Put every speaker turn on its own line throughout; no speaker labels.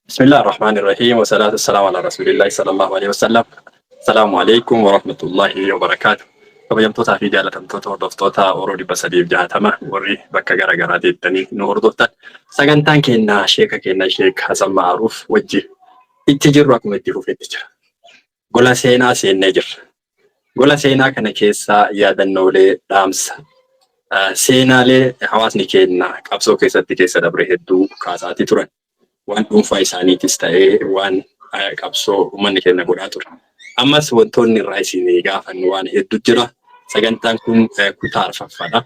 Bismillah ar-Rahmaan ar-Rahiim. Wa salaatu wassalamu ala Rasuulillahi sallallahu alaihi wasallam. Assalaamu alaikum wa rahmatullahi wa barakaatu. Kabajamtootaa fi jaalatamtoota hordoftoota Oro 360, warri bakka gara garaa teettanii nu hordoftan. Sagantaan keenya sheeka keenya Sheek Hasan Ma'aruuf wajjin itti jirru akkuma itti fufetti jira. Gola seenaa seennee jirra. Gola seenaa kana keessaa yaadannoolee, dhaamsa, seenaalee hawaasni keenya qabsoo keessatti keessa dabre hedduu kaasaatii turan. Waan dhuunfaa isaaniitis ta'ee waan qabsoo uummanni keenya godhaa ture. Ammas wantoonni irraa isin gaafannu waan hedduu jira. Sagantaan kun kutaa arfaffaadha.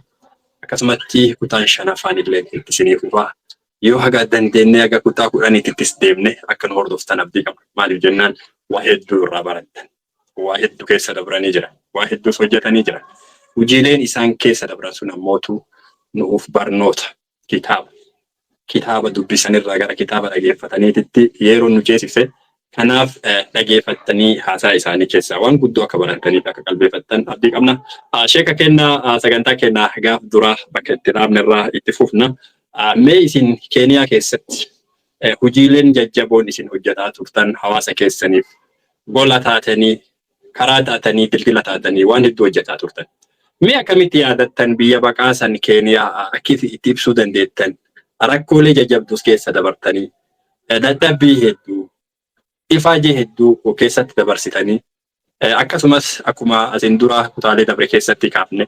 Akkasumatti kutaan shanaffaan illee itti isinii fufaa. Yoo haga dandeenyee haga kutaa 10ttis deemne akka nu hordoftan abdii qaba. Maaliif jennaan, waa hedduu irraa barattan. Waa hedduu keessa dabranii jiran. Waa hedduus hojjetanii jiran. Hojiileen isaan keessa dabran sun ammootu nuuf barnoota, kitaaba. Kitaaba dubbisanirraa gara kitaaba dhageeffataniititti yeroo nu ceesifte. Kanaaf dhageeffattanii haasaa isaanii keessaa waan guddoo akka barataniif akka qalbeeffattan abdii qabna. Sheeka keenya, sagantaa keenya gaaf duraa bakka itti dhaabnerraa itti fufna. Mee isin Keeniyaa keessatti hojiileen jajjaboon isin hojjetaa turtan, hawaasa keessaniif gola taatanii, karaa taatanii, dildila taatanii waan hedduu hojjetaa turtan. Mee akkamitti yaadattan biyya baqaa san Keeniyaa, akki itti ibsuu dandeettan, rakkoolee jajjabduus keessa dabartanii, dadhabbii hedduu, ifaajee hedduu keessatti dabarsitanii, akkasumas akkuma asin dura kutaalee dabre keessatti kaafne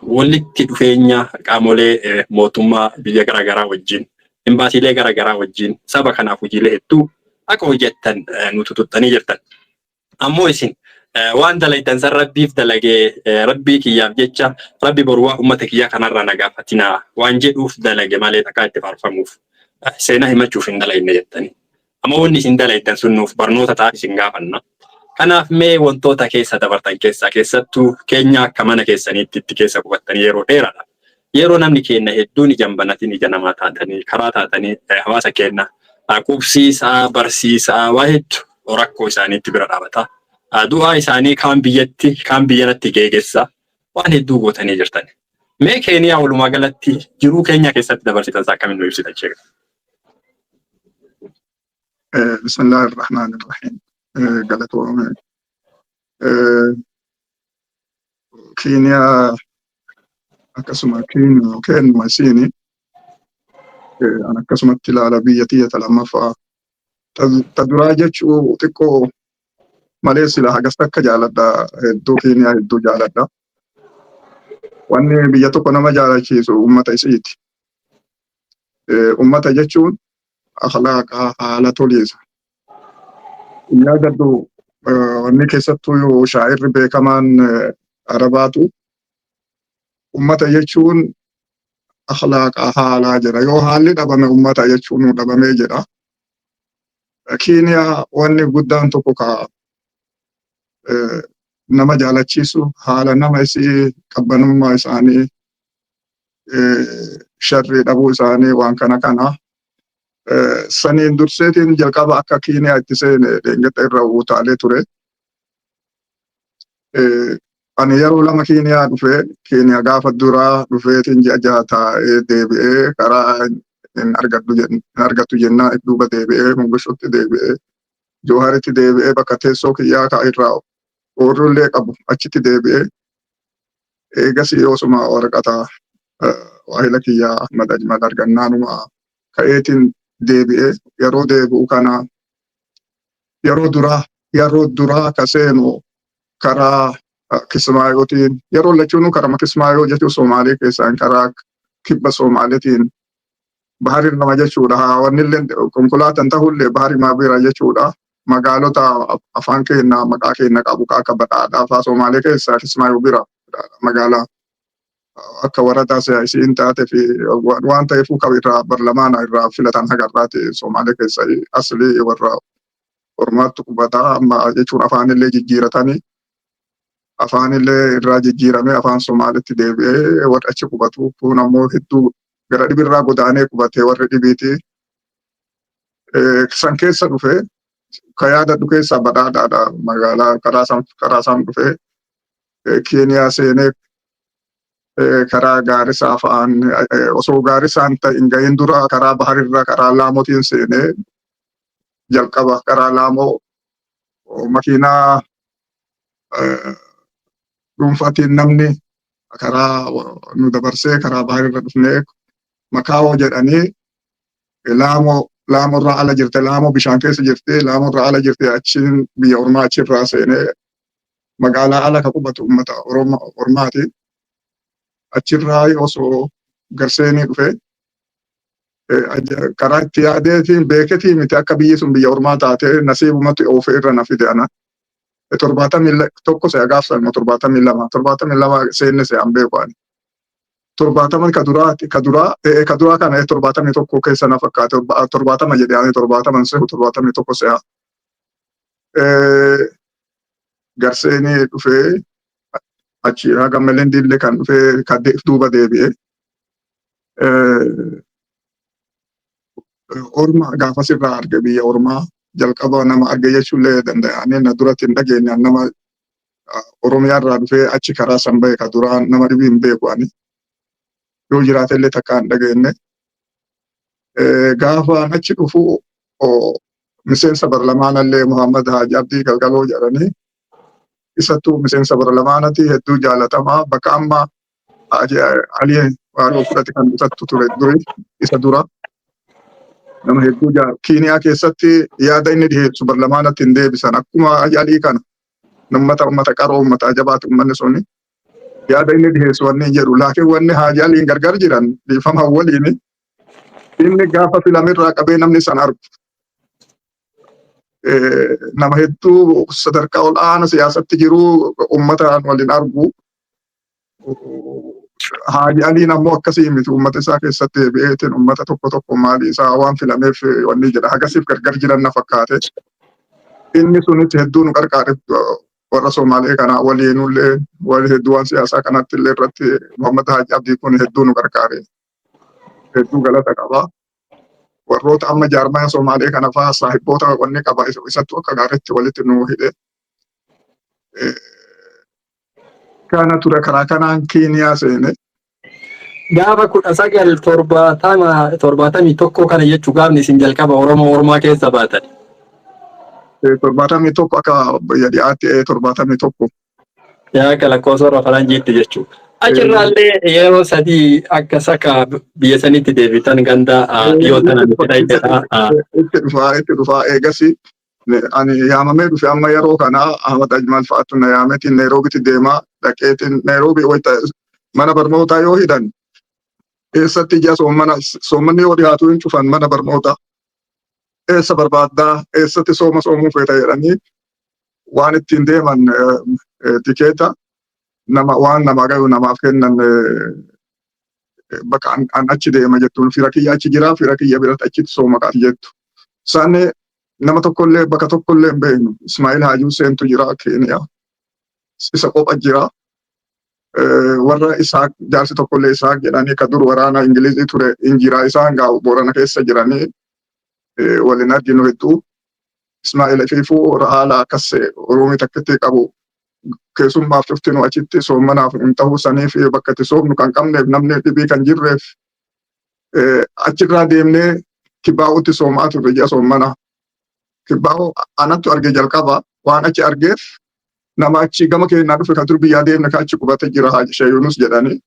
walitti dhufeenya qaamolee mootummaa biyya garaagaraa wajjin, imbaasiilee garaagaraa wajjin saba kanaaf hojiilee hedduu akka hojjettan nu tututtanii jirtan. Ammoo isin waan dalaytan san Rabbiif dalagee, Rabbii kiyyaaf jecha, Rabbi boru waa ummata kiyyaa kanarraa na gaafatinaa waan jedhuuf dalage malee takkaa itti faarfamuuf, seenaa himachuuf hin dalayne jettanii. Amma wanni isin dalaytan sun nuuf barnoota ta'aa isin gaafanna. Kanaaf mee wantoota keessa dabartan keessaa, keessattuu keenya akka mana keessaniitti itti keessa qubattanii yeroo dheeraadha. Yeroo namni keenya hedduun ija hin banatin, ija namaa taatanii, karaa taatanii, hawaasa keenya qubsiisaa, barsiisaa, waa hedduu rakkoo isaaniitti bira dhaabata. Du'aa isaanii kaan biyyatti kaan biyyanatti geegessa waan hedduu gootanii jirtan. Mee Keeniyaa walumaa galatti jiruu keenya keessatti dabarsitan isaa akkamiin nu ibsitan, sheeka?
Bismillaahi Irrahmaan Irrahiim. Galatoome. Keeniyaa akkasuma keenuma isiini an akkasumatti ilaala, biyya tiyya ta lammaffaa. Ta duraa jechuu xiqqoo malee sila hagas takka jaaladha, hedduu Keeniyaa hedduu jaaladha. Wanni biyya tokko nama jaalachiisu ummata isiiti. Ummata jechuun akhlaaqa, haala toliisa. Yaadadhu, wanni keessattuu yoo shaa'irri beekamaan Arabaatu ummata jechuun akhlaaqa, haalaa jedha. Yoo haalli dhabame ummata jechuun nu dhabamee jedha. Keeniyaa wanni guddaan tokko ka nama jaalachiisu haala nama isii, qabbanummaa isaanii, sharrii dhabuu isaanii, waan kana kana. Saniin durseetiin jalqaba akka Keeniyaa itti seene dheengadda irra utaalee ture. Ani yeroo lama Keeniyaa dhufee, Keeniyaa gaafa duraa dhufeetiin ji'a 6 taa'ee deebi'ee, karaa hin argadhu hin argattu jennaan duuba deebi'ee, Mogadishuutti deebi'ee, Jooharitti deebi'ee, bakka teessoo kiyyaa ka irraa oorrullee qabu achitti deebi'ee, eegas yoosuma waraqata waahila kiyyaa Ahmad Ajmal argannaanuma ka'eetiin deebi'ee. Yeroo deebi'u kana yeroo duraa ka seenu karaa Kismaayootiin, yeroo lachuunuu karama Kismaayoo jechuun Soomaalee keessaan karaa kibba Soomaaleetiin bahari nama jechuudha. Wannillee konkolaataan ta'ullee bahari bira jechuudha. Magaalota afaan keenya maqaa keenya qabu akka Badhaadhaa fa'aa Soomaalee keessaa Kismaayoo bira magaalaa akka waradaa isiin taate fi waan ta'eef kan irraa barlamaana irraa filatan hagarraati. Soomaalee keessa aslii warra ormaatti qubataa amma jechuun afaanillee jijjiiratanii, afaanillee irraa jijjiiramee afaan Somaalitti deebi'ee warri achi qubatu kun ammoo hedduu gara dhibirraa godaanee qubatee warri dhibiiti. San keessa dhufe ka yaadadhu keessaa Badhaadhaadha, magaalaa karaa san dhufe. Keeniyaa seenee karaa Gaarisaa fa'aan, osoo Gaarisaan hin gahin dura karaa baharirra karaa Laamotiin seenee. Jalqaba karaa Laamoo makiinaa dhuunfaatiin namni karaa nu dabarsee karaa baharirra dhufnee Makaawoo jedhanii, Laamoo, Laamoorraa ala jirte, Laamoo bishaan keessa jirte, Laamoorraa ala jirte. Achiin biyya ormaa achirraa seenee magaalaa ala ka qubatu uummata ormaati. Achirraa osoo garseenii dhufe karaa itti yaadeetiin beeketii miti, akka biyyi sun biyya ormaa taate nasiibumatti oofe irra na fide ana. 71 se'a gaafsan immoo 72, 72 seenne se'an beeku ani. 70 ka duraati, ka duraa, ka duraa kana 71 keessa na fakkaate, 70 jedhe ani, 70 se'u, 71 se'a. Garseenii dhufee achi haga Melendiillee kan dhufee ka duuba deebi'e. Orma gaafas irraa arge, biyya ormaa jalqaba nama arge jechuullee danda'a. Ani na duratti hin dhageenye, nama Oromiyaa irraa dhufee achi karaa san bahe ka duraa nama dhibii hin beeku ani. Yoo jiraate illee takka hin dhageenye. Gaafa achi dhufu miseensa barlamaanallee Muhammad Haaji Abdii Galgaloo jedhanii, isattuu miseensa barlamaanati, hedduu jaalatamaa, bakka amma Haaji Alii Waaroo fudhate kan isattu ture duri isa dura. Nama hedduu Kiiniyaa keessatti yaada inni dhiheessu barlamaanatti hin deebisan, akkuma Haaji Alii kana ummata ummata qaroo, ummata ajabaati ummanni suni. Yaada inni dhiheessu wanni hin jedhu, laakiin wanni Haaji Aliin gargar jiran, dhiifama waliin, inni gaafa filamirraa qabee namni san argu nama hedduu sadarkaa ol aana siyaasatti jiru ummataan waliin argu. Haaji Aliin ammoo akkasii miti, ummata isaa keessatti deebi'eetiin ummata tokko tokko maali isaa waan filameef wanni jedha, hagasiif gargar jiran na fakkaate. Inni sunis hedduu nu qarqaare, warra Somaalee kana waliinullee wal hedduu waan siyaasaa kanatti illee irratti Muhammad Haaji Abdii kun hedduu nu qarqaare. Hedduu galata qaba. Warroota amma jaarmaya Somaalee kana fa'aa saahibboota wanni qaba, isattu akka gaariitti walitti nu hidhe. Kana ture, karaa kanaan Kiiniyaa seene.
Gaafa 1971 kana jechuu, gaafni isin jalqaba Oromoo Ormaa keessa baatan.
71 akka biyya dhiyaatti, 71.
Yaa akka lakkoofsa warra faranjiitti jechuudha. Achirraallee yeroo sadii akka saka biyya sanitti deebitan, ganda dhiyoo tana nuti dhayitedha.
Itti dhufaa, itti dhufaa. Eegasi ani yaamamee dhufe. Amma yeroo kana Ahmad Ajmal fa'aatu na yaametiin Nairoobitti deemaa dhaqeetiin Nairoobii wayita mana barnootaa yoo hidhan eessatti ija soommana, soommanni yoo dhiyaatu hin cufan mana barnootaa. Eessa barbaaddaa, eessatti sooma soomuu feeta jedhanii waan ittiin deeman tikeeta nama waan nama gayu namaaf kennan. Bakka an achi deema jettuun fira kiyya achi jira, fira kiyya biratti achitti sooma kaati jettu. Isaan nama tokkollee bakka tokkollee hin beeknu. Ismaa'il Haajii Huseentu jira Keeniyaa. Isa qopha jira. Warra Isaaq jaarsi tokkollee Isaaq jedhanii ka dur waraana Ingilizii ture hin jira. Isaan gaa Boorana keessa jiranii waliin arginu hedduu. Ismaa'il ifiifuu haala akkas Oroomii takkitti qabu, keessummaaf cuftinu achitti soommanaaf hin ta'uu saniif bakka itti soomnu kan qabneef, namni dhibii kan jirreef, achirraa deemnee Kibbaa'utti soomaa turre ji'a soommana. Kibbaa'u anattu arge jalqaba, waan achi argeef nama achi gama keenyaa dhufe kan dur biyyaa deemne kan achi qubate jira, Haaji Shee Yunus jedhanii.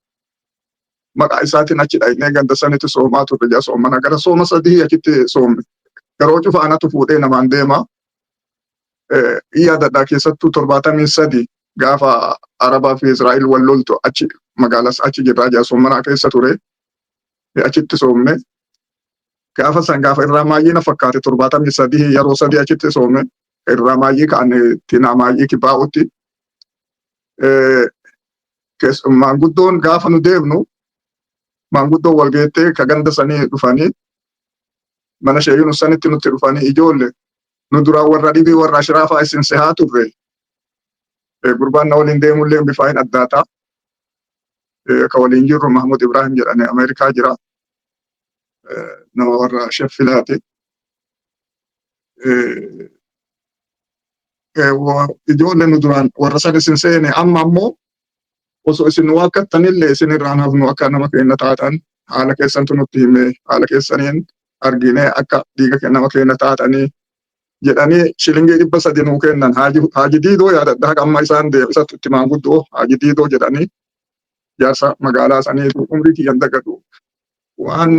Maqaa isaatiin achi dhaqnee ganda sanitti soomaa turre ji'a soommana, gara sooma 3 achitti soomne. Yeroo cufa anatu fuudhee namaan deema. Yaadadha, keessattuu 73 gaafa Arabaa fi Israa'el wal loltu achi magaalas achi jirraa ji'a soommanaa keessa ture. Achitti soomne. Gaafa san gaafa irraa maayyii na fakkaate, 73 yeroo sadii achitti soome, irraa maayyii ka'an tinaa maayyii Kibbaa'utti. Maanguddoon gaafa nu deemnu maanguddoon wal geettee ka ganda sanii dhufanii mana Sheeyinu sanitti nutti dhufanii, "Ijoolle, nu duraan warra dhibii, warra ashiraafaa isin sehaa turre." Gurbaan na waliin deemullee bifaa hin addaata. Ka waliin jirru Mahmud Ibrahim jedhanii, Ameerikaa jira. Nama warra Sheffilaati. "Ijoollee, nu duraan warra san isin seene, amma ammoo osoo isin nu waakkattanillee isin irraan hafnu, akka nama keenya taatan haala keessantu nutti hime, haala keessaniin argine, akka dhiiga nama keenya taatanii Jedhanii shilingii 300 nuu kennan. Haaji Diidoo yaadadha, haqa amma isaan isatti itti maanguddoo Haaji Diidoo jedhanii jaarsa magaalaa saniitu umrii kiyyan dagadu. Waan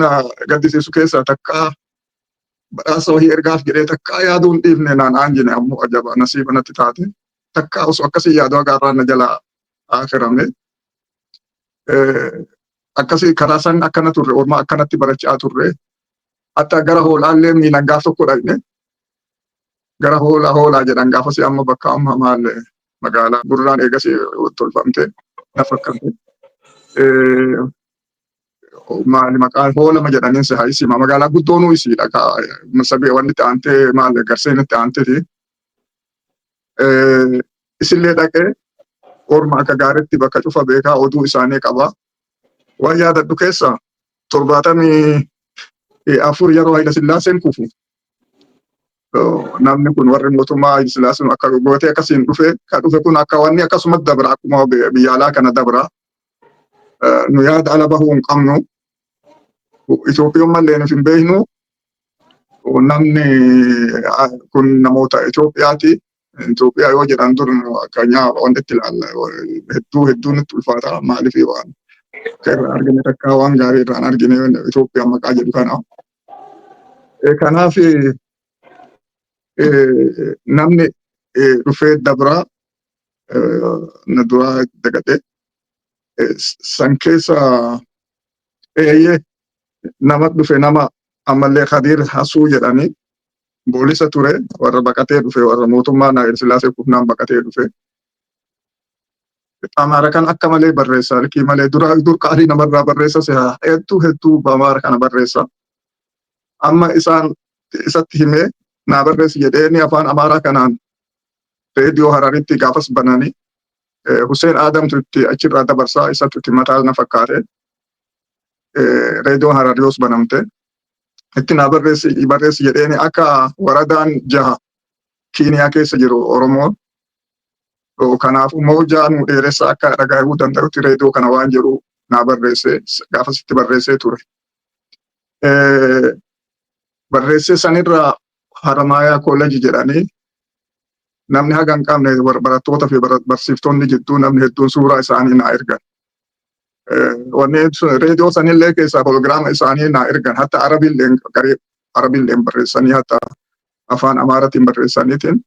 gaddisiisu keessaa takkaa badhaasa wahii ergaaf jedhee takkaa yaaduu hin dhiifne, naan aanjine. Ammoo ajaba, nasiiba natti taate. Takkaa osoo akkasii yaadu haga har'aan na jalaa akirame. Akkasii karaa san akkana turre, orma akkanatti barachaa turre. Hatta gara hoolaallee miilan gaaf tokko dhaqne. Gara hoolaa, hoolaa jedhan gaafasii, amma bakka amma maal magaalaa gurraan eegasii tolfamte na fakkaate. Maali maqaan hoolama jedhaniin si haa isima magaalaa guddoonuu isiidha ka sabee wanni itti aantee maal garseen itti aanteeti. Isillee dhaqee orma akka gaariitti bakka cufa beekaa, oduu isaanii qaba. Waan yaadadhu keessa 74 yeroo Hayila Sillaaseen kufu namni kun warri mootummaa Hayila Sillaaseen akka gootee akkasiin dhufe, ka dhufe kun akka wanni akkasumas dabra, akkuma biyya alaa kana dabra. Nu yaada ala bahuu hin qabnu. Itoophiyummallee nuti hin beeknu. Namni kun namoota Itoophiyaati. Itoophiyaa yoo jedhan dur akka wanti itti ilaalla hedduu hedduu nutti ulfaata. Maaliif waan akka irraa argine takkaa waan gaarii irraan argine Itoophiyaa maqaa jedhu kana. Kanaaf namni dhufee dabraa na duraa dagadhe san keessa eeyyee nama dhufe, nama ammallee Khadiir Hasuu jedhanii boolisa ture, warra baqatee dhufe, warra mootummaa Haayile Sillaasee kufnaan baqatee dhufe. Amaara kan akka malee barreessa, likii malee dura dur qaalii namarraa barreessa, si'a hedduu hedduu amaara kana barreessa. Amma isaan isatti himee naa barreessi jedheeni afaan Amaaraa kanaan reediyoo Hararitti gaafas bananii Hussein Adamtu itti achirraa dabarsaa, isatu itti mataa na fakkaate. Reediyoon Harar yoos banamte. Itti naa barreessi barreessi jedheeni akka waradaan jaha Kiiniyaa keessa jiru Oromoon. Kanaafuu moojaa nu dheeressa akka dhagahuu danda'utti reediyoo kana waan jedhu naa barreesse, gaafasitti barreessee ture. Barreessee sanirraa Haramaayaa Kooleji jedhanii namni haga hin qabne barattoota fi barsiiftonni jidduu namni hedduun suuraa isaanii naa ergan. Wanni reediyoo sanillee keessaa hologiraama isaanii naa ergan, hatta Arabiillee garee Arabiillee barreessanii, hatta afaan Amaaratiin barreessaniitiin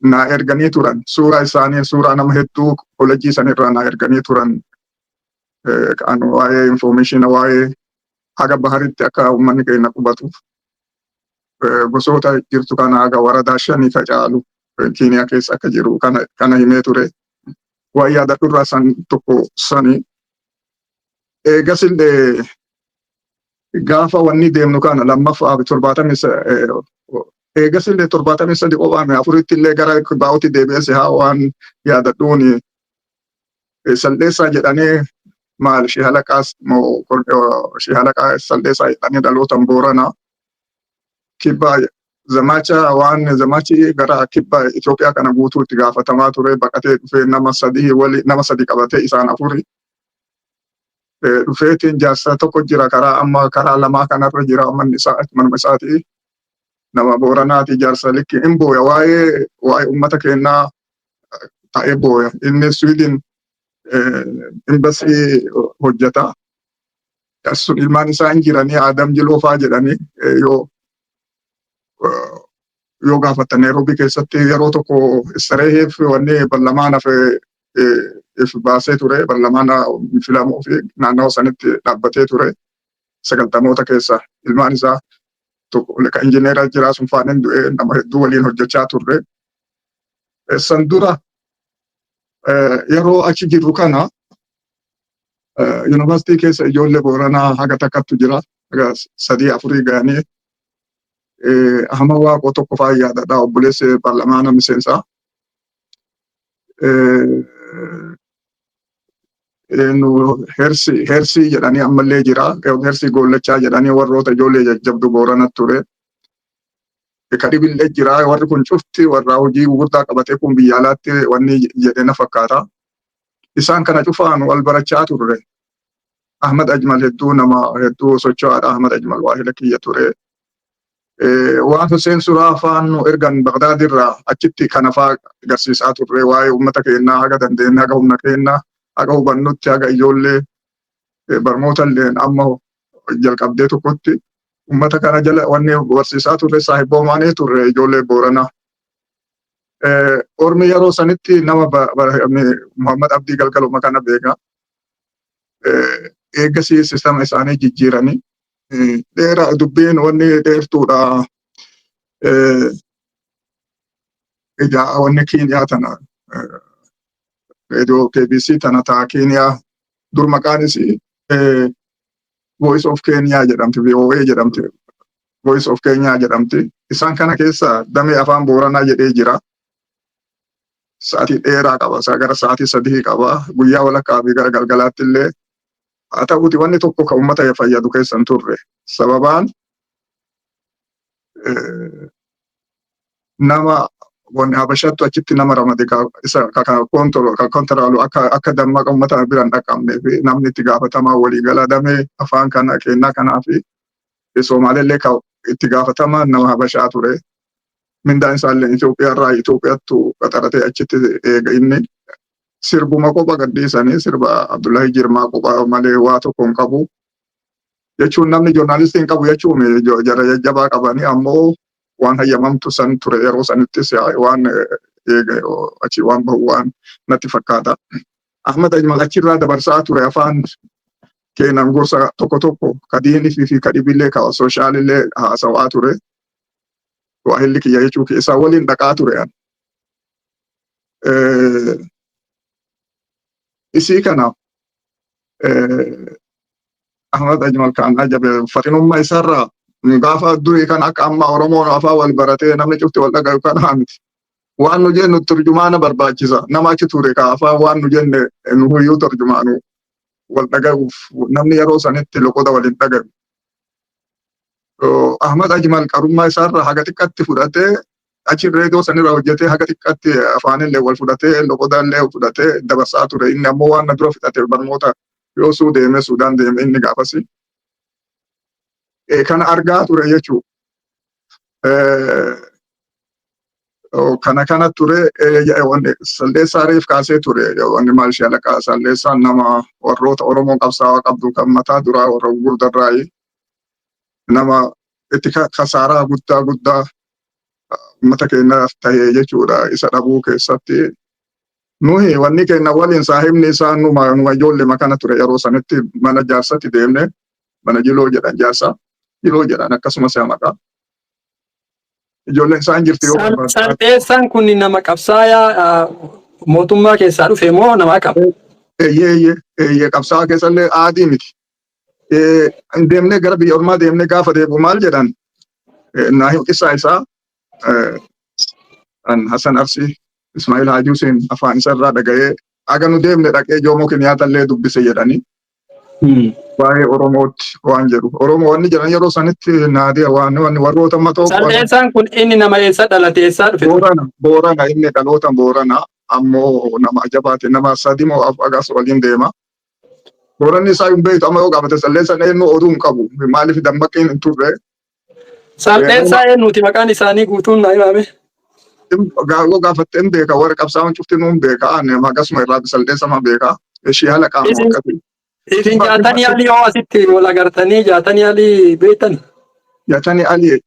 naa erganii turan. Suuraa isaanii, suuraa nama hedduu koolejii sanirraa naa erganii turan. Kan waa'ee information waa'ee haga baharitti akka uummanni keenya qubatuuf gosoota jirtu kana haga waradaa shanii ka caalu Keeniyaa keessa akka jiru kana himee ture. Waan yaadadhurraa san tokko sani. Eegasillee gaafa wanni deemnu kana lammaffaa 70 eegasillee 73 qofaame afuritti illee gara baa'utti deebi'ee si haa waan yaadadhuuni Saldeessaa jedhanii maal shihalaqaas moo shihalaqaa Saldeessaa jedhanii dhalootan Booranaa kibba zamacha waan zamachi gara kibba Itoophiyaa kana guutuu itti gaafatamaa ture, baqatee dhufee nama sadii wali nama sadi qabatee isaan afuri dhufeetiin jaarsa tokko jira, karaa amma karaa lamaa kanarra jira manni isaa, manuma isaati, nama Booranaati, jaarsa likki hin booya, waa'ee ummata keenyaa ta'ee booya. Inni Sweden embassy hojjeta. Sun ilmaan isaa hin jiranii, Adam Jiloofaa jedhanii yoo gaafatan Nairobi keessatti yeroo tokko Istareeheef wanni barlamaan hafe if baasee ture, barlamaana filamuu fi naannawa sanitti dhaabbatee ture 90moota keessa. Ilmaan isaa tokko ka injineera jira, sun faaniin du'ee, nama hedduu waliin hojjechaa turre. San dura yeroo achi jirru kana yuunivarsiitii keessa ijoollee Booranaa haga takkattu jira, haga sadii afurii ga'anii. Ahmad Waaqoo tokko fa'aa yaadadha, obboleessi paarlamaana miseensaa. Hersii jedhanii ammallee jira. Hersii Goollachaa jedhanii warroota ijoollee jajjabdu Booranatti ture. Kadhibillee jira. Warri kun cufti warra hojii gurguddaa qabatee kun biyya alaatti wanni jedhe na fakkaata. Isaan kana cufaan wal barachaa turre. Ahmad Ajmal hedduu nama hedduu socho'aadha. Ahmad Ajmal waahila kiyya ture. Waan Hussein Suraa faan nu ergan Bagdaad irraa achitti kana faa agarsiisaa turre, waa'ee uummata keenyaa haga dandeenye, haga humna keenyaa, haga hubannutti, haga ijoollee barnoota illeen amma jalqabdee tokkotti uummata kana jala wanni barsiisaa turre, saahiboomaanii turre ijoollee Booranaa. Ormi yeroo sanitti nama Muhammad Abdii Galgaluma kana beeka. Eegasii sistema isaanii jijjiiranii dheeraa dubbiin wanni dheertuudha. Ijaa wanni Kiiniyaa tana, reediyoo KBC tana taa Kiiniyaa, dur maqaan isii Voice of Kenya jedhamti, VOA jedhamti, Voice of Kenya jedhamti. Isaan kana keessa damee afaan Booranaa jedhee jira. Sa'atii dheeraa qaba, isaa gara sa'atii 3 qaba. Guyyaa walakkaa fi gara galgalaatti illee haa ta'uuti, wanni tokko kan uummata fayyadu keessa hin turre. Sababaan nama wanni Habashattu achitti nama ramade, isa ka kontoraalu akka dammaqa uummata bira hin dhaqqabnee fi namni itti gaafatamaa waliigala damee afaan kana kennaa kanaa fi Soomaalellee ka itti gaafatamaa nama Habashaa ture. Mindaan isaallee Itoophiyaa irraa, Itoophiyaattu qaxaratee achitti eega. Inni sirbuma qopha gadhiisanii, sirba Abdullahi Jirmaa qopha malee waa tokko hin qabu. Jechuun namni joornaalistii hin qabu jechuun jara jajjabaa qabanii, ammoo waan hayyamamtu san ture yeroo sanittis waan eega achi waan bahu waan natti fakkaata. Ahmad Ajmal achirraa dabarsaa ture afaan keenan gorsa tokko tokko, ka diinii fi ka dhibillee, ka soshaalillee haasawaa ture. Waahilli kiyya jechuu keessaa waliin dhaqaa ture an. Isii kana Ahmad Ajmal kan ajabe faxinummaa isaarraa gaafa durii kan akka amma Oromoon afaan wal baratee namni cufti wal dhagayu kanaa miti. Waan nu jennu turjumaana barbaachisa. Nama achi ture ka afaan waan nu jenne nu huyyuu turjumaanu wal dhagayuuf, namni yeroo sanitti loqoda waliin dhagayu. Ahmad Ajmal qarummaa isaarraa haga xiqqatti fudhatee achi reediyoo sanirraa hojjetee, haga xiqqatti afaanillee wal fudhatee, loqodallee fudhatee dabarsaa ture. Inni ammoo waan na dura fixate barnoota, yoosuu deeme, Suudaan deeme inni gaafasi. Kana argaa ture jechuudha. Kana ture. Salleessaa reef kaasee ture, wanni maal shaalaqaa Salleessaan nama warroota Oromoon qabsaa'aa qabdu kan mataa duraa warra gurguddarraayi, nama itti kasaaraa guddaa guddaa uummata keenyaaf ta'e jechuudha isa dhabuu keessatti. Nuhi wanni keenya waliin saahibni isaa numa ijoollee makana ture. Yeroo sanitti mana jaarsatti deemne, mana Jiloo jedhan, jaarsa Jiloo jedhan akkasumas maqaa. Ijoolleen isaan jirti yoo barbaadde.
Salpheessaan kun nama qabsaayaa mootummaa keessaa dhufe moo nama akkam?
Eeyyee, eeyyee, eeyyee, qabsaa'aa keessallee aadii miti. Deemnee gara biyya ormaa deemnee gaafa deebu maal jedhan naa himqisaa isaa an Hassan Arsii Ismaa'il Haji Hussein afaan isa irraa dhaga'ee, aga nu deemne dhaqee Joomoo Keniyaata illee dubbise jedhanii waa'ee Oromootti waan jedhu. Oromoo wanni jedhan yeroo sanitti naadiya waan wanni warroota matoo.
Salpheessaan kun inni nama eessa dhalate, eessaa dhufe?
Boorana, Boorana, inni dhaloota Boorana, ammoo nama ajabaati, nama sadi moo agas waliin deema. Booranni isaa hin beektu, amma yoo gaafate Salleessaan eenyu oduu hin qabu. Maaliif dammaqqiin hin turre.
Salpheessaa eenyuti maqaan isaanii guutuun naa himame?
Yoo gaafatte hin beeka, warri qabsaa'oon cufti hin beeka, ani akkasuma irraa Salleessa ma beeka. Ishii haala qaama akkasii.
Isin Jaatanii Alii yoo asitti wal agartanii Jaatanii Alii beektani?
Jaatanii Alii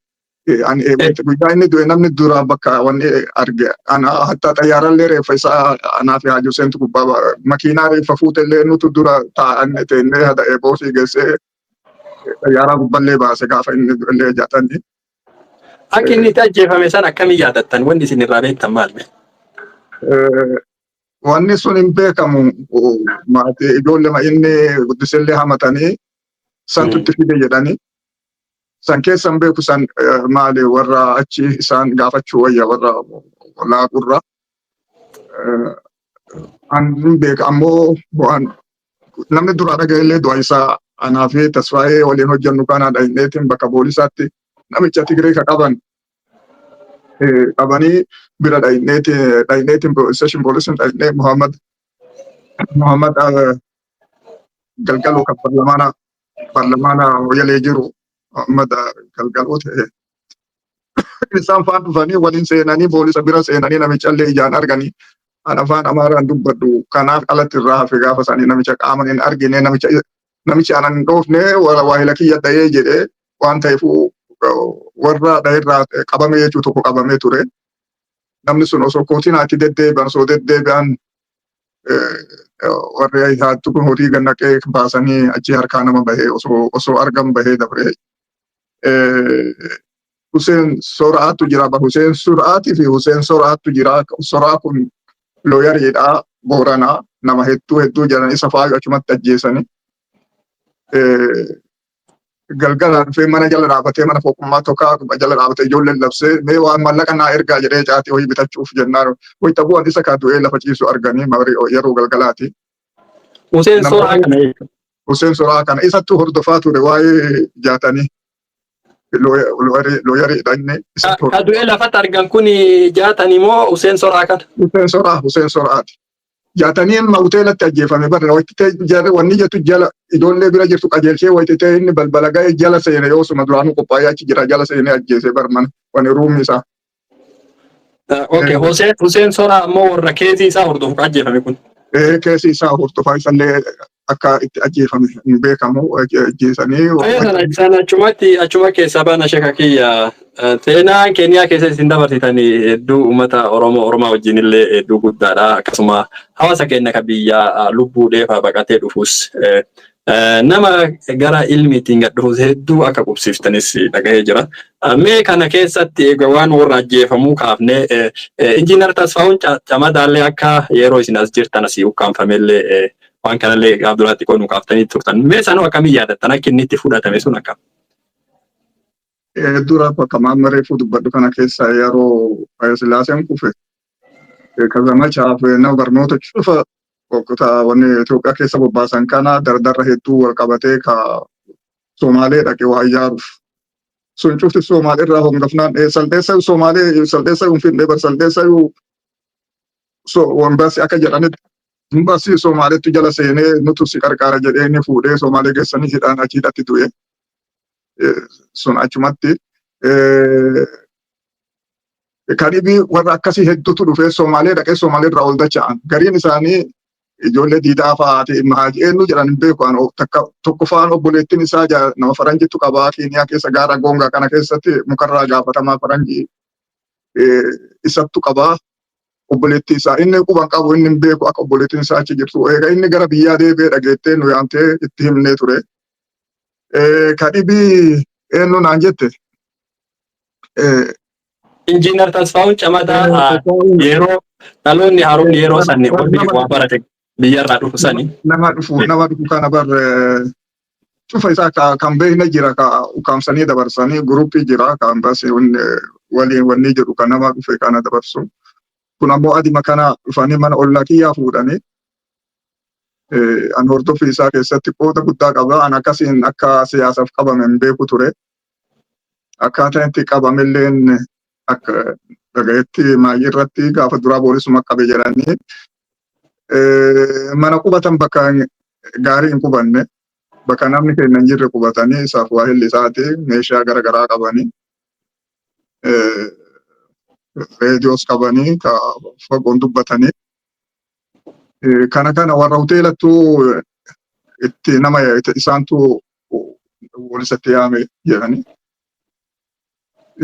ani guyyaa inni du'e namni dura bakka wanni arge ana. Hatta xayyaarallee reeffa isaa anaa fi Haji Huseentu gubbaa makiinaa reeffa fuutellee nutu dura taa'an teennee hada eeboosii geessee xayyaaraa gubballee baase gaafa inni du'ellee Jaatanii.
Akka inni itti ajjeefame san akkamii yaadattan? Wanni isin irraa beektan maal?
Wanni sun hin beekamu, maatii ijoollee inni guddisellee hamatanii santu itti fide jedhanii. San keessa hin beeku, san maali warra achi isaan gaafachuu wayya, warra laaqurra. An hin beeka, ammoo waan namni duraa dhaga'ellee du'a isaa anaa fi Tasfaayee waliin hojjennu kana dhaqneetiin bakka poolisaatti namicha Tigree ka qaban qabanii bira dhaqneetiin, station poolisiin dhaqnee, Muhammad Galgaloo kan parlamaana Moyyalee jiru, Muhammad Galgaloo ta'e. Isaan faan dhufanii waliin seenanii, poolisa bira seenanii, namichallee ijaan arganii. An afaan Amaaraan dubbadhu, kanaaf alatti irraa hafe. Gaafa sanii namicha qaaman hin argine. Namichi anan hin dhoofne, waahila kiyya dha'ee jedhee waan ta'eef warra dha'eerraa qabame jechuu tokko qabamee ture. Namni sun osoo kootinaatti deddeebi'an, osoo deddeebi'an, warri isaatti kun horii gannaqee baasanii achi harkaa nama bahee, osoo argan bahee dabre. Hussein Soraatu jira. Hussein Suraatii fi Hussein Soraatu jira. Soraa kun lawyeriidha, Booranaa, nama hedduu hedduu jiran isa fa'aa achumatti ajjeesanii. Galgala dhufee mana jala dhaabatee, mana foqummaa tokko jala dhaabatee, ijoolleen labsee, mee waan mallaqa naa ergaa jedhee caatii wayii bitachuuf jennaan, wayita bu'an isa kaa du'ee lafa ciisu arganii yeroo galgalaati.
Hussein Soraa kana jechuudha.
Hussein Soraa kana isattu hordofaa ture waa'ee Jaatanii. Lawyeriidha inni.
Ka du'ee lafatti argan kun Jaatanii moo Hussein Soraa kana?
Hussein Soraa, Hussein Soraati. Jaatanii amma hoteelatti ajjeefame barra wayititee wanni jettu jala ijoollee bira jirtu qajeelchee, wayititee inni balbala ga'e jala seene, yoosuma duraanuu qophaa'ee achi jira, jala seenee ajjeese bar mana wani roomni isaa.
Okay, Hussein Soraa ammoo warra caseii isaa hordofu ajjeefame kun.
Caseii isaa hordofaa isallee akka itti ajjeefame hin beekamu, ajjeesanii.
Sana achumatti achuma keessaa baana. Sheeka kiyya, seenaan Keeniyaa keessa isin dabarsitanii hedduu uummata Oromoo Oromaa wajjin illee hedduu guddaadha. Akkasuma hawaasa keenya kan biyya lubbuu dheefaa baqatee dhufus, nama gara ilmi ittiin gad dhufus hedduu akka qubsiiftanis dhagahee jira. Mee kana keessatti egaa waan warra ajjeefamuu kaafnee, Injiinar Tasfaa'uun Camadaallee akka yeroo isin as jirtan asii ukkaanfamellee, waan kanallee gaaf duraatti qoonu kaaftanii turtan. Mee sanuu akkamiin yaadattan, akka inni itti fudhatame sun akkam?
Dura bakka amma reefuu dubbadhu kana keessa yeroo Hayilasillaaseen kufe kazamachaaf nama barnoota cufa wanni Itoophiyaa keessa bobbaasan kana dardarra hedduu wal qabatee ka Somaalee dhaqe waa ijaaruuf. Sun cufti Somaalee irraa hongafnaan saldeessa Somaalee saldeessa hin finne bar, saldeessa embassy akka jedhanitti embassy Somaaleetti jala seenee nutu si qarqaara jedhee inni fuudhee Somaalee geessanii hidhaan achi hidhatti du'e. Sun achumatti. Karibii warra akkasii hedduutu dhufee Somaalee dhaqee Somaalee irraa ol dacha'an. Gariin isaanii ijoollee diidaa fa'aati, Mahaaji eenyu jedhan hin beeku. An takka tokko fa'aan obboleettiin isaa nama faranjittu qabaa, Keeniyaa keessa gaara Goongaa kana keessatti mukarraa gaafatamaa faranjii isattu qabaa. Obboleettii isaa inni quban qabu, inni hin beeku akka obboleettiin isaa achi jirtu. Egaa inni gara biyyaa deebi'ee dhageettee nu yaamtee itti himnee ture. Kadhibii eenyu naan jette?
Injiinar Tasfaa'uun Camadaa yeroo dhaloonni haroon yeroo sanni warri waa barate biyyarraa dhufu sani.
Nama dhufu kana bar cufa isaa kan beekne jira, ka ukkaamsanii dabarsanii groupii jira, kan bas waliin wanni jedhu kan nama dhufe kana dabarsu. Kun ammoo adima kana dhufanii mana ollaa kiyyaa fuudhanii, an hordoffii isaa keessatti qooda guddaa qaba. An akkasiin akka siyaasaaf qabame hin beeku ture. Akkaataa itti qabamelleen akka dhagayetti maayii irratti gaafa duraa poolisuma qabe jedhanii, mana qubatan bakka gaarii hin qubanne, bakka namni keenya hin jirre qubatanii, isaaf waahilli isaati meeshaa gara garaa qabanii, reediyoos qabanii ka fagoon dubbatanii, kana warra hoteelattuu itti nama isaantu poolisatti yaame jedhanii.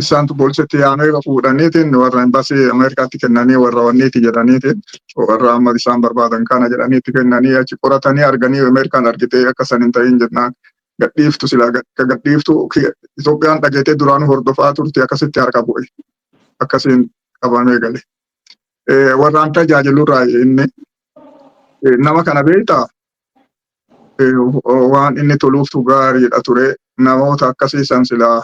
Isaantu poolisatti yaamee fuudhaniitiin warra embassy Ameerikaatti kennanii, warra wanniiti jedhaniitiin, warra amma isaan barbaadan kana jedhanii itti kennanii, achi qoratanii arganii, Ameerikaan argitee akka san hin ta'in jennaan gadhiiftu, silaa gadhiiftu Itoophiyaan dhageetee duraanuu hordofaa turte, akkasitti harka bu'e, akkasiin qabamee gale. Warraan tajaajilurraa inni nama kana beektaa, waan inni toluuftu gaariidha ture. Namoota akkasii san silaa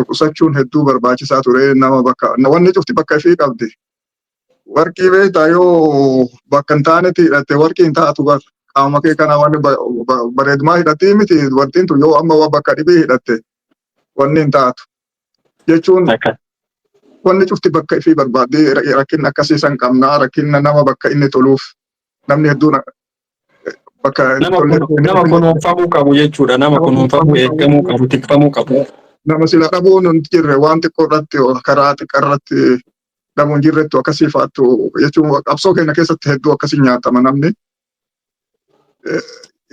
qusachuun hedduu barbaachisaa ture. Nama bakka wanni cufti bakka ifii qabdi. Warqii beektaa, yoo bakka hin taanetti hidhatte warqii hin taatu bar. Qaama kee kana wanni bareedumaa hidhattii miti dubartiin tun, yoo amma bakka dhibii hidhatte wanni hin taatu. Jechuun wanni cufti bakka ifii barbaaddi. Rakkinna akkasii san qabnaa, rakkinna nama bakka inni toluuf namni hedduun bakka
Nama kunuunfamuu qabu jechuudha. Nama kunuunfamuu, eeggamuu qabu, tikfamuu qabu.
Nama sila dhabuun hin jirre, waan xiqqoo irratti, karaa xiqqaa irratti dhabuun hin jirrettu akkasii fa'aattu jechuun qabsoo keenya keessatti hedduu akkasii nyaatama namni.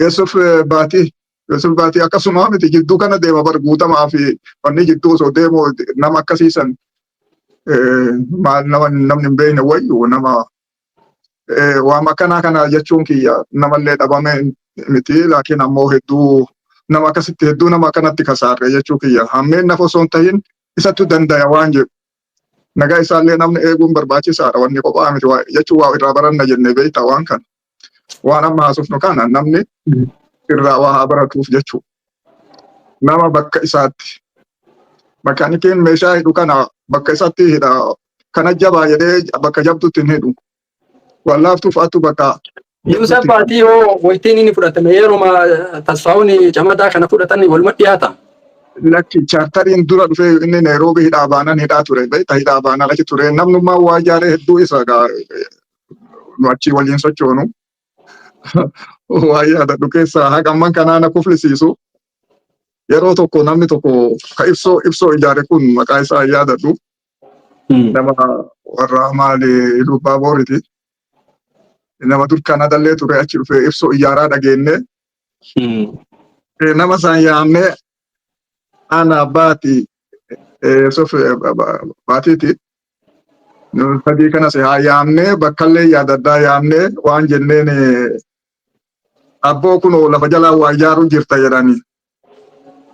Yesuuf Baatii, Yesuuf Baatii akkasuma miti, jidduu kana deema bar, guutamaa fi wanni jidduu osoo deemu nama akkasiisan maal nama namni hin beekne wayyu nama waan akkanaa kana jechuun kiyya namallee dhabame miti, laakiin ammoo hedduu nama akkasitti, hedduu nama akkanatti kasaarre jechuu kiyya. Hammeen nafa osoo hin tahin isattu dandaya waan jedhu. Nagaa isaallee namni eeguun barbaachisaadha, wanni kophaa miti jechuun waa irraa baranna jennee beektaa waan kana. Waan amma haasofnu kana namni irraa waa haa baratuuf jechuu. Nama bakka isaatti. Makaanikiin meeshaa hidhu kana bakka isaatti hidha. Kana jabaa jedhee bakka jabduutti hin hidhu. Waan laaftuu fa'aatu bakka
Yuusuf Baatii hoo, waytiin inni fudhatame yeruma Tasfaa'uun Camadaa kana fudhatan waluma dhiyaata.
Lakki, chaartariin dura dhufee inni Nairoobii hidhaa baanan hidhaa ture. Beektaa, hidhaa baanan achi ture. Namnummaa waa ijaaree hedduu isa nu achii waliin sochoonu. Waa yaadadhu keessaa haqa amman kanaa na kuflisiisu. Yeroo tokko namni tokko ka ibsoo ijaare kun maqaa isaa hin yaadadhu. Nama warra maali Lubbaa Booriti. Nama dur Kanadallee ture, achi dhufee ibsoo ijaaraa dhageenne. Nama isaan yaamnee ana baati Yusuf Baatiiti. Sadii kanas haa yaamnee, bakkallee yaadaddaa yaamnee waan jenneen, abboo kunoo lafa jalaa waa ijaaruu jirta jedhanii.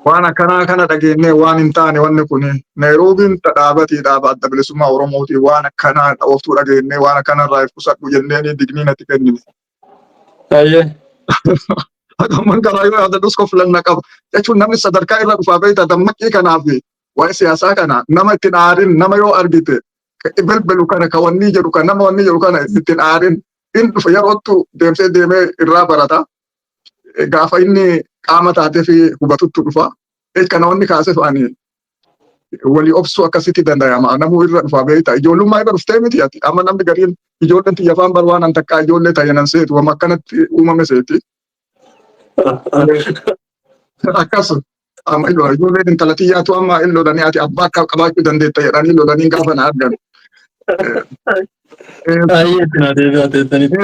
Waan akkanaa kana dhageennee waan hin taane, wanni kun Nairoobiin dhaabatii dhaaba Adda Bilisummaa Oromooti, waan akkanaa dhooftuu dhageennee waan akkanarraa if qusadhu jenneen digniin ati kennine. Akkamman karaa yoo yaadadhus koflanna qaba. Jechuun namni sadarkaa irra dhufaa beektaa, dammaqii kanaaf waa'ee siyaasaa kana nama ittiin aarin, nama yoo argite belbelu kana ka wanni jedhu kan nama wanni jedhu kana ittiin aarin, in dhufa yerootu deemsee deemee irraa barata. Gaafa inni qaama taatee fi hubatuttu dhufa. Kana wanni kaaseef ani walii obsuu akkasitti danda'ama. Namuu irra dhufa beektaa. Ijoollummaa irra dhuftee miti ati. Amma namni gariin ijoolleen tiyya afaan bar waan an takkaa ijoollee ta'e nan seetu wama akkanatti uumame seeti. Akkas amma ijoolleen intala tiyyaatu amma in lolanii ati abbaa akka qabaachuu dandeetta jedhanii lolanii gaafa na argan.
Baay'ee itti naa deebi'aa teessanitti.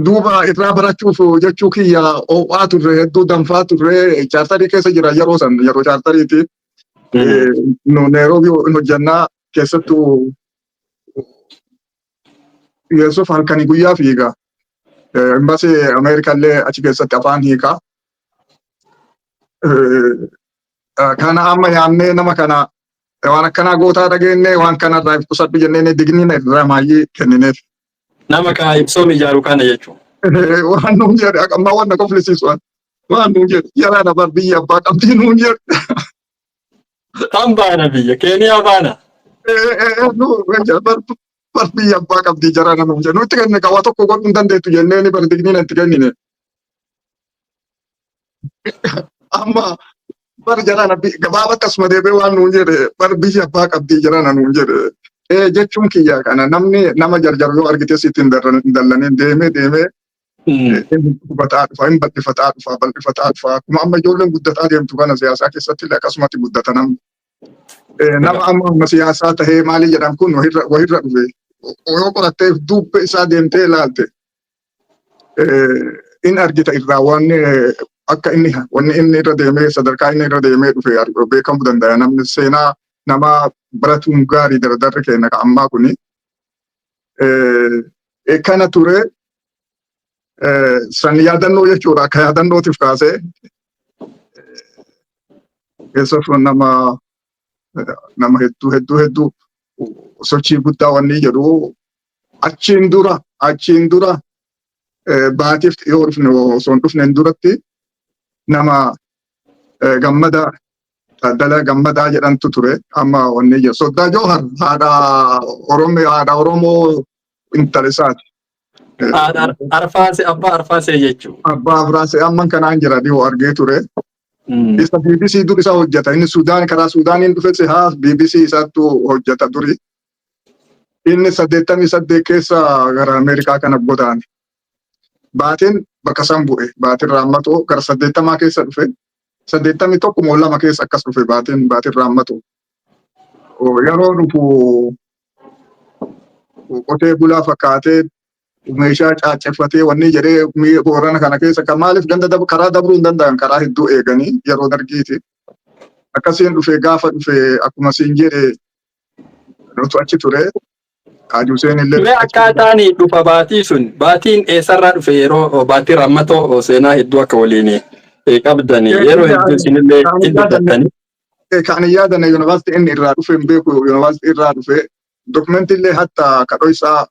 Duuba irraa barachuuf jechuu kiyya, ho'aa turre, hedduu danfaa turre, chaartarii keessa jira yeroo san, yeroo chaartariiti. Nu Nairoobii hin hojjannaa, keessattuu Yesuuf halkanii guyyaa fiiga. Embassy Ameerikaa illee achi keessatti afaan hiika. Kana amma yaamnee nama kana waan akkanaa gootaa dhageenye, waan kanarraa if qusadhu jennee digniina irraa maayyii kennineef.
Nama kana ibsoom ijaaru kana jechuudha.
Waan nuun jedhe amma waan na koflisiisu waan nuun jedhe, yaraan abar biyya abbaa qabdii nuun jedhe.
Kan baana biyya Keeniyaa baana.
Bar biyya abbaa qabdii jarana nuun jedhe. Nutti kenne qawaa tokko godhuu hin dandeettu jennee bar digniina itti kennine. Amma bar jarana gabaabatti asuma deebi'ee waan nuun jedhe, bar biyya abbaa qabdii jarana nuun jedhe. Jechuun kiyya kana, namni nama jarjaru yoo argite sitti hin dallanin, deemee deemee hubataa dhufa, hin bal'ifataa dhufa, bal'ifataa dhufa. Akkuma amma ijoolleen guddataa deemtu kana siyaasaa keessatti illee akkasumatti guddata namni. Nama amma amma siyaasaa tahee maali jedhan kun wahirra dhufe. Yoo qorattee dubbe isaa deemtee ilaalte in argita irraa waan akka inni wanni inni irra deemee sadarkaa inni irra deemee dhufe beekamuu danda'a. Namni seenaa nama baratuun gaarii dardarri keenya ka ammaa kuni. Kana ture san yaadannoo jechuudha, akka yaadannootiif kaasee. Keessattuu nama hedduu hedduu hedduu sochii guddaa wanni jedhu achiin dura baatiif yoo dhufne, osoo hin dhufneen duratti nama Gammada Taaddalaa Gammadaa jedhamtu ture. Amma wanni jedhu Soddaa Joohar, haadha Oromoo, haadha Oromoo intala isaati.
Haadha Arfaasee, abbaa Arfaasee jechuudha.
Abbaa Arfaasee amman kanaan jira, dhiyoo argee ture. Isa BBC dur isa hojjeta. Inni Sudaan, karaa Sudaaniin dhufe haa BBC isaattu hojjeta duri. Inni 88 keessa gara Ameerikaa kana godaane. Baatiin bakka san bu'e. Baatiin Raammatoo gara 80 keessa dhufe. 81 moo 2 keessa akkas dhufe baatiin raammatu. Yeroo dhufu qotee bulaa fakkaatee meeshaa caacceffatee wanni jedhee Boorana kana keessa kan maaliif ganda karaa dabruu hin danda'an, karaa hedduu eeganii yeroo dargiiti. Akkasiin dhufe. Gaafa dhufe akkuma siin jedhe nutu achi ture. Haji Hussein illee.
Mee akkaataan dhufa baatii sun, baatiin eessarraa dhufe? Yeroo baatii rammatoo seenaa hedduu akka waliin qabdan yeroo hedduu isinillee hin dubbattani.
Kan hin yaadanne yuunivarsiitii inni irraa dhufe hin beeku. Yuunivarsiitii irraa dhufe dokumentii illee hatta kadhoo isaa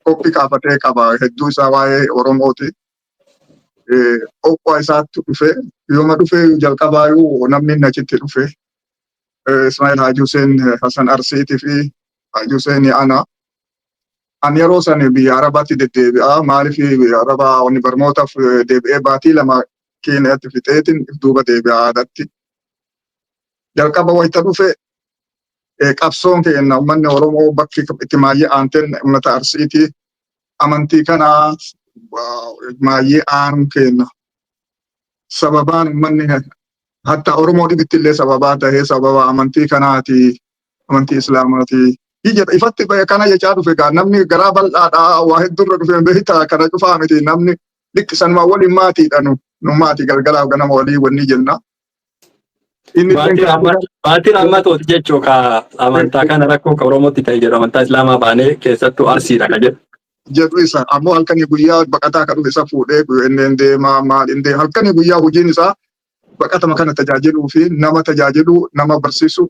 koppii kaafatee qaba, hedduu isaa waa'ee Oromooti. Qophaa isaatti dhufe. Yooma dhufe jalqabaayyuu namni inni achitti dhufe Ismail Haji Hussein Hassan Arsiitii fi Haji Hussein ana. Ani yeroo san biyya Arabaatti deddeebi'a. Maaliif biyya Arabaa wanni barnootaaf deebi'ee baatii 2 Keeniyaatti fixeetiin duuba deebi'a aadaatti. Jalqaba wayita dhufe qabsoon keenya uummanni Oromoo bakki itti maayyee aanteen uummata Arsiiti. Amantii kana maayyee aanuun keenya. Sababaan uummanni hatta Oromoo dhibitti illee sababaa tahee sababa amantii kanaati. Amantii Islaamaati. Jedha ifatti bahe kana jechaa dhufe. Gaa namni garaa bal'aadha, waa hedduurra dhufe beektaa, kana cufaa miti, namni liqqisanuma waliin maatiidha, nu maatii galgalaaf ganama walii wanni jenna.
Baatiin hammatooti jechuu ka amantaa kana rakkoo ka Oromootti ta'e jedhu, amantaa Islaamaa baanee keessattuu Arsiidha ka jedhu.
Jedhu isa ammoo halkanii guyyaa baqataa ka dhufe isa fuudhee inni deemaa maal inni halkanii guyyaa hojiin isaa baqatama kana tajaajiluu fi nama tajaajiluu, nama barsiisuu.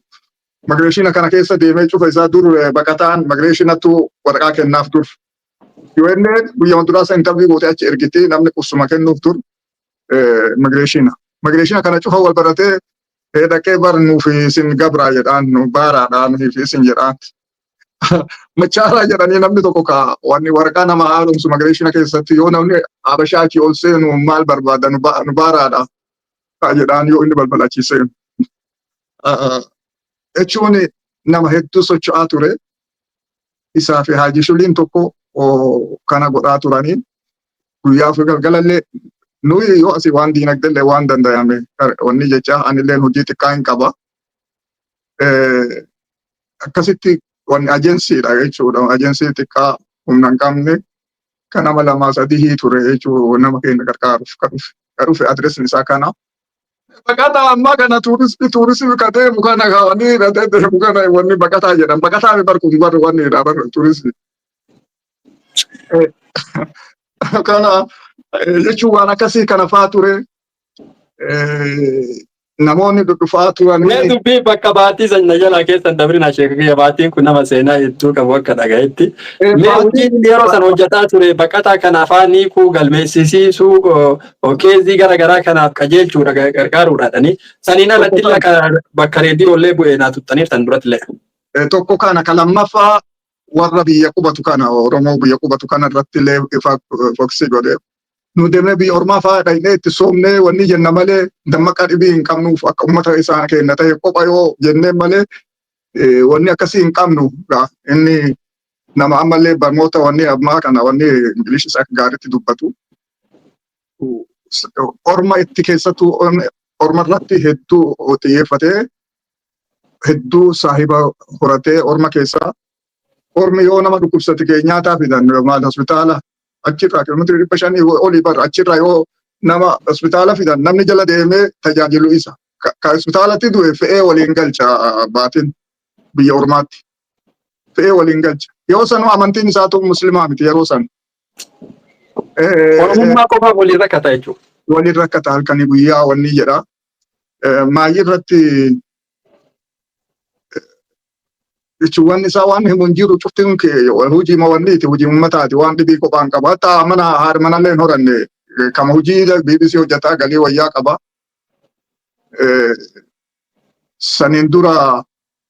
Migration kana keessa deemee cufa isaa dur baqataan migrationattu waraqaa kennaaf dur. Yoo inni guyyaa duraa isa interview gootee achi ergitee namni qubsuma kennuuf dur migration. Migration kana cufa wal baratee dhaqee bar nuuf isin gabraa jedhaan, nu baaraadhaan fi isin jedhaan. Machaaraa jedhanii namni tokko ka wanni waraqaa nama haaromsu migration keessatti yoo namni Habashaa achii ol seenu maal barbaada, nu baaraadha jedhaan yoo inni balbala achii seenu. Jechuun nama hedduu socho'aa ture. Isaa fi Haaji Shuliin tokko kana godhaa turanii guyyaa fi galgalallee nuyi yoo asii waan diinagdellee waan danda'ame wanni jecha anilleen hojii xiqqaa hin qaba. Akkasitti wanni ajensiidha jechuudha. Ajensii xiqqaa humna hin qabne kan nama lamaa sadii ture jechuudha, nama keenya gargaaruuf kan dhufe. Kan dhufe adreesni isaa kana. Baqataa ammaa kana tuuristii ka deemu kana wanni hidhatee deemu kana wanni baqataa jedhan. Baqataa mi bar kun bar wanni dha bar tuuristii. Kana jechuun waan akkasii kana faa ture. Namoonni dhudhufaa turanii.
Mee dubbii bakka baatii sana jalaa keessan dabrina, sheeka kiyya, baatiin kun nama seenaa hedduu qabu akka dhagayetti. Mee hojiin yeroo sana hojjetaa ture baqataa kana afaan hiikuu, galmeessisiisuu, case gara garaa kanaaf qajeelchuudha, gargaaruudhaadhani. Saniin alatti illee bakka reediyoo bu'ee naa tuttaniif tan duratti illee.
Tokko kana, ka lammaffaa warra biyya qubatu kana, Oromoo biyya qubatu kana irratti illee ifa focus godhe. Nu deemnee biyya ormaa fa'aa dhaqnee itti soomnee wanni jenna malee dammaqa dhibii hin qabnuuf akka uummata isaan kenna ta'e kopha yoo jennee malee wanni akkasii hin qabnu. Inni nama ammallee barnoota wanni ammaa kana wanni Ingilishis akka gaariitti dubbatu. Orma itti keessattuu orma irratti hedduu xiyyeeffatee hedduu saahiba horatee orma keessaa. Ormi yoo nama dhukkubsate nyaataa fidan maal hospitaala achirraa kiiloomeetirii 500 olii bar achirraa yoo nama hospitaala fidan namni jala deemee tajaajilu isa. Ka hospitaalatti du'e fe'ee waliin galcha baatiin biyya ormaatti. Fe'ee waliin galcha. Yoo sanuu amantiin isaatu muslimaa miti yeroo san.
Oromummaa qofaaf waliin rakkata jechuudha.
Waliin rakkata halkanii guyyaa wanni jedha. Maayii irratti jechuun wanni isaa waan himu hin jiru, cuftiin hojii wanniiti, hojii uummataati, waan dhibii kophaan qaba. Hatta mana haadha manallee hin horanne, kama hojii BBC hojjetaa galii wayyaa qaba. Saniin dura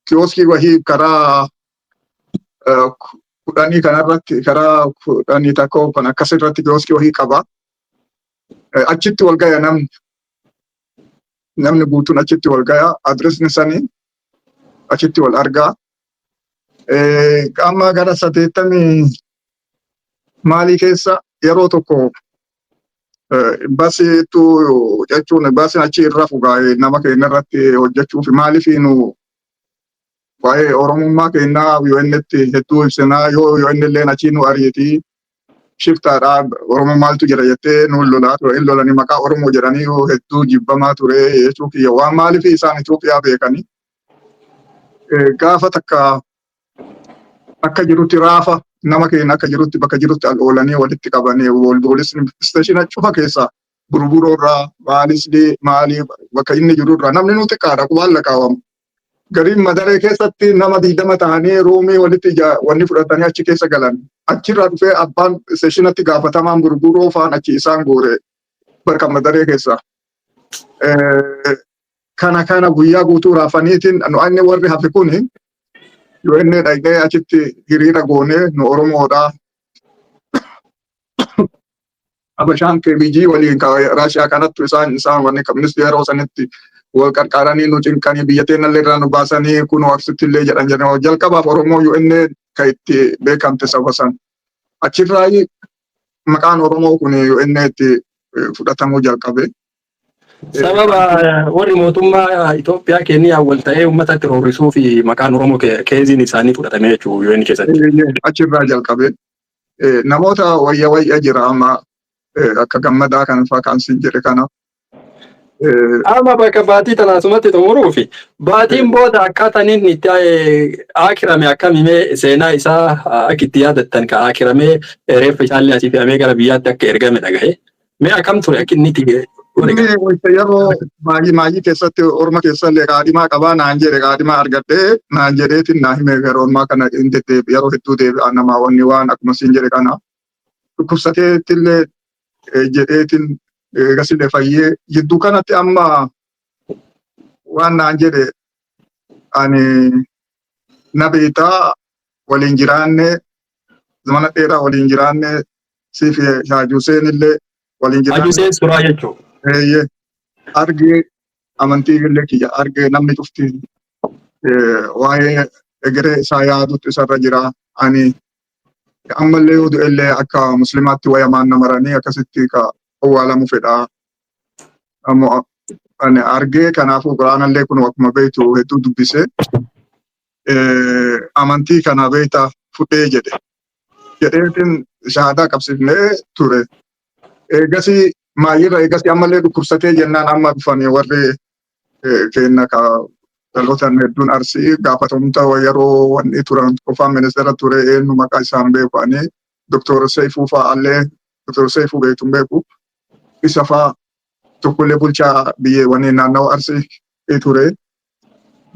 kioskii wahii karaa 10 kanarratti, karaa 11 kan akkasirratti kioskii wahii qaba. Achitti wal gaya namni. Namni guutuun achitti wal gaya. Adresni sanii achitti wal argaa. Amma gara 80 maalii keessa yeroo tokko Imbasiitu jechuun imbaasiin achi irra fugaa nama keenya irratti hojjechuuf, maaliif nu waa'ee Oromummaa keenyaa UN'tti hedduu ibsinaa, yoo UN illeen achii nu ariitii, shiftaadha, Oromoo maaltu jira jettee nu lolaa ture, hin lolanii maqaa Oromoo jedhanii hedduu jibbamaa ture jechuu kiyya. Waan maaliif isaan Itoophiyaa beekanii gaafa takka akka jirutti raafa nama keenya akka jirutti bakka jirutti al oolanii walitti qabanii wal poolisni station cufa keessaa, Burburoo irraa, maalis maalii, bakka inni jiru irraa namni nu xiqqaadha, qubaan lakkaawwamu. Gariin Madaree keessatti nama 20 ta'anii roomii walitti wanni fudhatanii achi keessa galan. Achirraa dhufee abbaan stationatti gaafatamaan Burburoo faan achi isaan goore bakka Madaree keessa. Kana guyyaa guutuu raafaniitiin nu anni warri hafe kuni yoo inni dhaqnee achitti hiriira goonee, nu Oromoodha. Abashaan KBG waliin Raashiyaa kanattu isaan wanni ministi yeroo sanitti wal qarqaaranii nu cinqanii, biyya teenyallee irraa nu baasanii, kunoo akkasitti illee jedhan jedhan. Jalqabaaf Oromoo UN kan itti beekamte saba san. Achirraa maqaan Oromoo kun UN itti fudhatamuu jalqabe.
Sababa warri mootummaa Itoophiyaa Keeniyaa wal ta'ee uummata itti roorrisuu fi maqaan Oromoo caseiin isaanii fudhatame jechuudha UN keessatti.
Achirraa jalqabe. Namoota wayya wayya jira amma, akka Gammadaa kan fa'aa kan siin jedhe kana.
Amma bakka baatii tanaasumatti xumuruu fi baatiin booda akkaataan inni itti akirame akkamimee, seenaa isaa akka itti yaadattan, ka akiramee reeffa isaallee asii fe'amee gara biyyaatti akka ergame dhagahe. Mee akkam ture akka inni itti?
Inni yeroo maayii maayii keessatti orma keessallee qaadhimaa qabaa naan jedhe, qaadhimaa argadhee naan jedheetiin naa hime. Yeroo ammaa kana hin deddeebi, yeroo hedduu deebi'a namaa wanni waan akkuma siin jedhe kana dhukkubsateettillee jedheetiin eegasillee fayyee jidduu kanatti amma waan naan jedhe, ani na beektaa, waliin jiraanne, zamana dheeraa waliin jiraanne, siif Haji Hussein illee waliin
jiraanne. Haji Hussein Suraa jechuun.
Eeyyee, argee amantii illee kiyya argee, namni cufti waa'ee egeree isaa yaadutu isarra jira. Ani ammallee yoo du'ellee akka muslimaatti wayamaan namaranii akkasitti ka owwaalamu fedha. Ammoo ani argee, kanaafuu quraanallee kun akkuma beektu hedduu dubbise, amantii kana beekta fudhee jedhe. Jedheetiin shahaadaa qabsiifnee ture. Eegasii maayirra eegasii ammallee dhukkubsatee jennaan amma dhufanii warri kenna ka dhalootaan hedduun Arsii gaafatamtoota yeroo wanni turan qofaan ministeera ture, eenyu maqaa isaan beeku ani, Doktor Seifuu fa'aallee, Doktor Seifuu beektu hin beeku, isa fa'aa tokkollee bulchaa biyya wanni naannawa Arsii ture.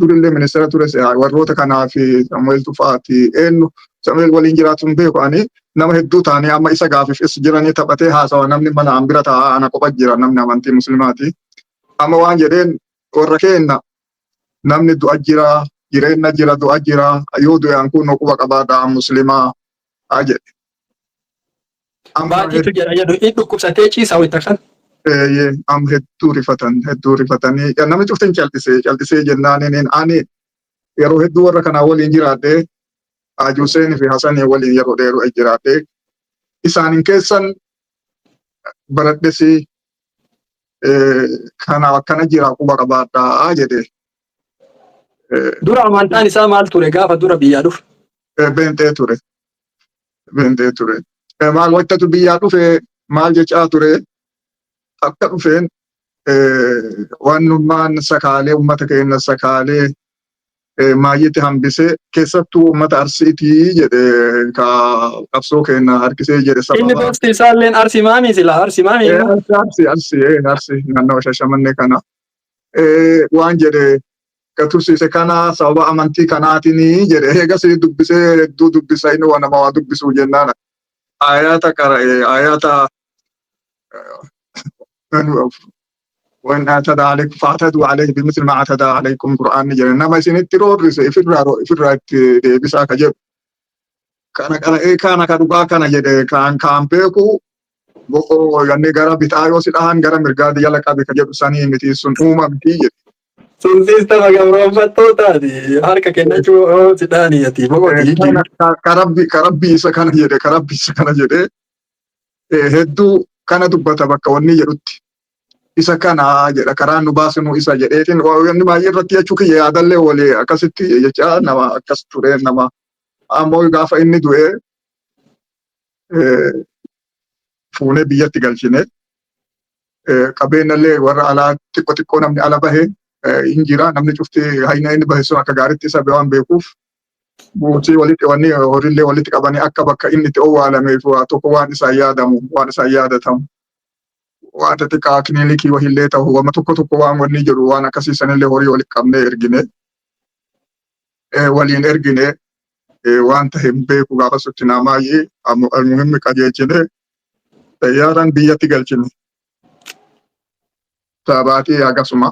Durillee ministeera ture warroota kanaa fi Samuel Tufaati, eenyu Samuel waliin jiraatu hin beeku ani, nama hedduu ta'anii amma isa gaafiif is jiranii taphatee haasawa, namni mana an bira taa'aa ana kopha jira, namni amantii muslimaati. Amma waan jedheen, warra keenna, namni du'a jira, jireenya jira, du'a jira, yoo du'e an kun quba qabaadha, muslimaa haa jedhe.
Baatiitu jedha jedhu inni dhukkubsatee ciisa wayita kan.
Eeyyee, amma hedduu rifatan, hedduu rifatanii namni cuftin callisee callisee jennaan ani yeroo hedduu warra kanaa waliin jiraadhe, Haji Hussein fi Hasanii waliin yeroo dheeroo jiraadhe, isaanin keessan baradhesi, kana akkana jira, quba qabaadhaa jedhe.
Dura amantaan isaa maal ture gaafa dura biyyaa dhufe?
Beenxee ture. Beenxee ture. Maal wayitatu biyyaa dhufe maal jechaa ture, akka dhufeen wannummaan sakaalee uummata keenya sakaalee maayyitti hambisee, keessattuu uummata Arsiitii jedhe, ka qabsoo keenya harkisee jedhe.
Sababa. Inni gosti isaalleen Arsii maami sila, Arsii maami?
Arsii, Arsii, Arsii naannawa Shashamannee kana. Waan jedhe, ka tursiise kana sababa amantii kanaatiin jedhe. Eegas dubbisee, hedduu dubbisa inni, waan nama waa dubbisuu jennaan ayata qara'e, ayata وإن اعتدى عليكم فاعتدوا عليه بمثل ما اعتدى عليكم, qur'aanni jedhe, nama isinitti roorrise ifirraa itti deebisaa ka jedhu kana qara'ee, kana ka dhugaa kana jedhe, kaan kaan beeku boqoo yanni gara bitaa yoo si dhahan gara mirgaa jala qabi ka jedhu sanii miti, sun uumamti jedhe.
Sun systema gabroonfattootaati. Harka kennachuu yoo si dhahanii ati boqotii.
Ka rabbi isa kana jedhe, ka rabbi isa kana jedhe, hedduu Kana dubbata bakka wanni jedhutti. Isa kana jedha, karaan nu baasinu isa jedheetiin wanni baay'ee irratti jechuu kiyya yaadallee walii akkasitti jecha nama akkas ture nama. Ammoo gaafa inni du'e fuunee biyyatti galchine. Qabeenyallee warra alaa xiqqoo xiqqoo namni ala bahe hin jira. Namni cufti hayna inni bahe sun akka gaariitti isa waan beekuuf buutii walitti wanni horiillee walitti qabanii akka bakka inni itti owwaalameef waa tokko waan isaan yaadamu, waan isaan yaadatamu, waan xixiqqaa kilinikii wahiillee ta'u, wama tokko tokko waan wanni jedhu, waan akkasii sanillee horii walitti qabnee ergine, waliin ergine. Waan ta'e hin beeku gaafa sutti namaayyee almuhimmi qajeelchine, xayyaaraan biyyatti galchine. Sabaatii akkasuma.